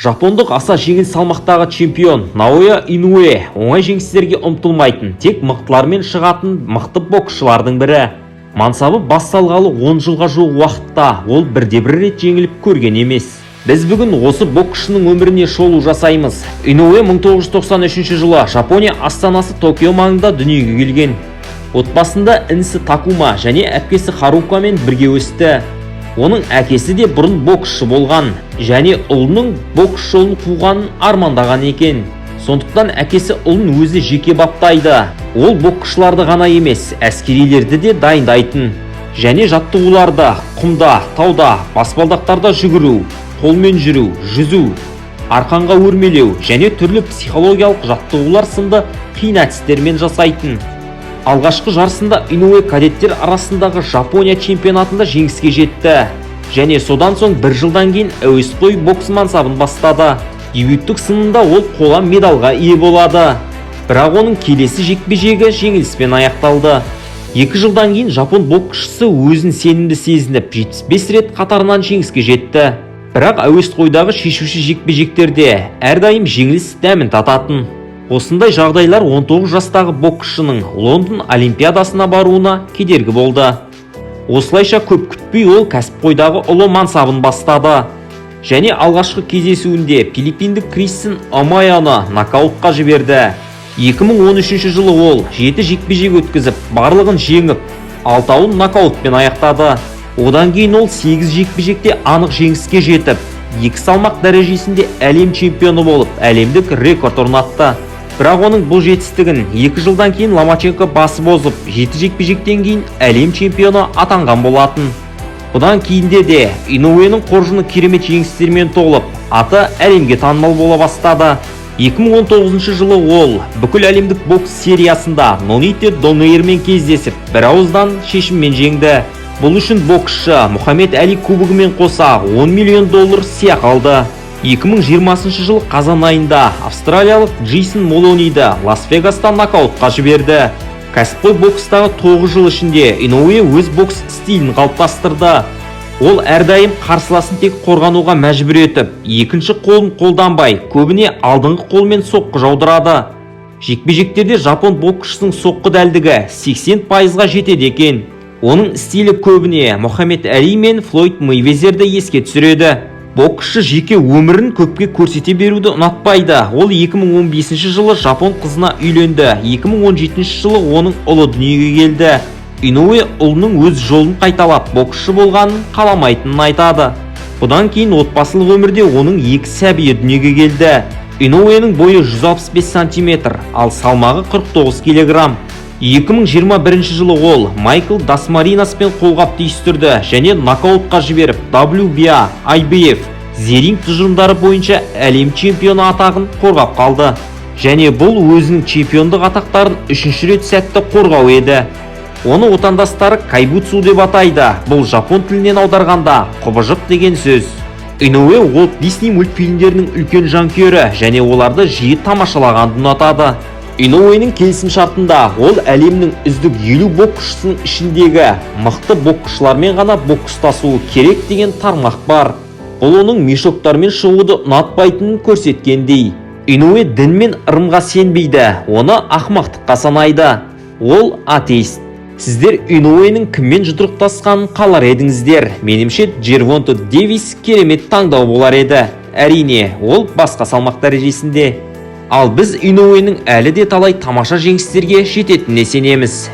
Жапондық аса жеңіл салмақтағы чемпион Наоя Инуэ оңай жеңістерге ұмтылмайтын, тек мықтылармен шығатын мықты боксшылардың бірі. Мансабы басталғалы 10 жылға жуық уақытта ол бірде-бір рет жеңіліп көрген емес. Біз бүгін осы боксшының өміріне шолу жасаймыз. Инуэ 1993 жылы Жапония астанасы Токио маңында дүниеге келген. Отбасында інісі Такума және әпкесі Харукамен бірге өсті. Оның әкесі де бұрын боксшы болған және ұлының бокс жолын қуғанын армандаған екен. Сондықтан әкесі ұлын өзі жеке баптайды. Ол боксшыларды ғана емес, әскерилерді де дайындайтын. Және жаттығуларды құмда, тауда, баспалдақтарда жүгіру, қолмен жүру, жүзу, арқанға өрмелеу және түрлі психологиялық жаттығулар сынды қиын әдістермен жасайтын. Алғашқы жарысында Инуэ кадеттер арасындағы Жапония чемпионатында жеңіске жетті және содан соң бір жылдан кейін әуесқой бокс мансабын бастады. Дебюттік сынында ол қола медальға ие болады, бірақ оның келесі жекпе-жегі жеңіліспен аяқталды. 2 жылдан кейін жапон боксшысы өзін сенімді сезініп, 75 рет қатарынан жеңіске жетті, бірақ әуесқойдағы шешуші жекпе-жектерде әрдайым жеңіліс дәмін тататын. Осындай жағдайлар 19 жастағы боксшының Лондон Олимпиадасына баруына кедергі болды. Осылайша, көп күтпей ол кәсіпқойдағы ұлы мансабын бастады және алғашқы кездесуінде филиппиндік Кристин Амаяны нокаутқа жіберді. 2013 жылы ол жеті жекпе-жек өткізіп, барлығын жеңіп, алтауын нокаутпен аяқтады. Одан кейін ол 8 жекпе-жекте анық жеңіске жетіп, екі салмақ дәрежесінде әлем чемпионы болып, әлемдік рекорд орнатты. Бірақ оның бұл жетістігін 2 жылдан кейін Ломаченко басып озып, жеті жекпе-жектен кейін әлем чемпионы атанған болатын. Бұдан кейінде де Инуэнің қоржыны керемет жеңістермен толып, аты әлемге танымал бола бастады. 2019 жылы ол бүкіл әлемдік бокс сериясында Ноните Донейрмен кездесіп, бір ауыздан шешіммен жеңді. Бұл үшін боксшы Мұхаммед Әли кубогымен қоса 10 миллион доллар сыйақы алды. 2020 жылы қазан айында австралиялық Джейсон Молониді Лас-Вегаста нокаутқа жіберді. Кәсіпқой бокстағы 9 жыл ішінде Инуэ өз бокс стилін қалыптастырды. Ол әрдайым қарсыласын тек қорғануға мәжбүр етіп, екінші қолын қолданбай, көбіне алдыңғы қолмен соққы жаудырады. Жекпе-жектерде жапон боксшысының соққы дәлдігі 80%-ға жетеді екен. Оның стилі көбіне Мұхаммед Әли мен Флойд Мейвезерді еске түсіреді. Боксшы жеке өмірін көпке көрсете беруді ұнатпайды. Ол 2015 жылы жапон қызына үйленді. 2017 жылы оның ұлы дүниеге келді. Инуэ ұлының өз жолын қайталап, боксшы болғанын қаламайтынын айтады. Бұдан кейін отбасылық өмірде оның екі сәбиі дүниеге келді. Инуэнің бойы 165 сантиметр, ал салмағы 49 килограмм. 2021 жылы ол Майкл Дасмаринаспен қолғап түйістірді және нокаутқа жіберіп, WBA, IBF, The Ring тұжырымдары бойынша әлем чемпионы атағын қорғап қалды. Және бұл өзінің чемпиондық атақтарын үшінші рет сәтті қорғау еді. Оны отандастары кайбуцу деп атайды. Бұл жапон тілінен аударғанда құбыжық деген сөз. Инуэ Уолт Дисней мультфильмдерінің үлкен жанкүйері және оларды жиі тамашалағанды ұнатады. Инуэнің келісім шартында ол әлемнің үздік 50 боксшысының ішіндегі мықты боксшылармен ғана бокстасуы керек деген тармақ бар. Бұл оның мешоктармен шығуды ұнатпайтынын көрсеткендей. Инуэ дін мен ырымға сенбейді, оны ақымақтыққа санайды. Ол атеист. Сіздер Инуэнің кіммен жұдырықтасқанын қалар едіңіздер? Меніңше, Джервонта Дэвис керемет таңдау болар еді. Әрине, ол басқа салмақ дәрежесінде. Ал біз Инуэнің әлі де талай тамаша жеңістерге жететініне сенеміз.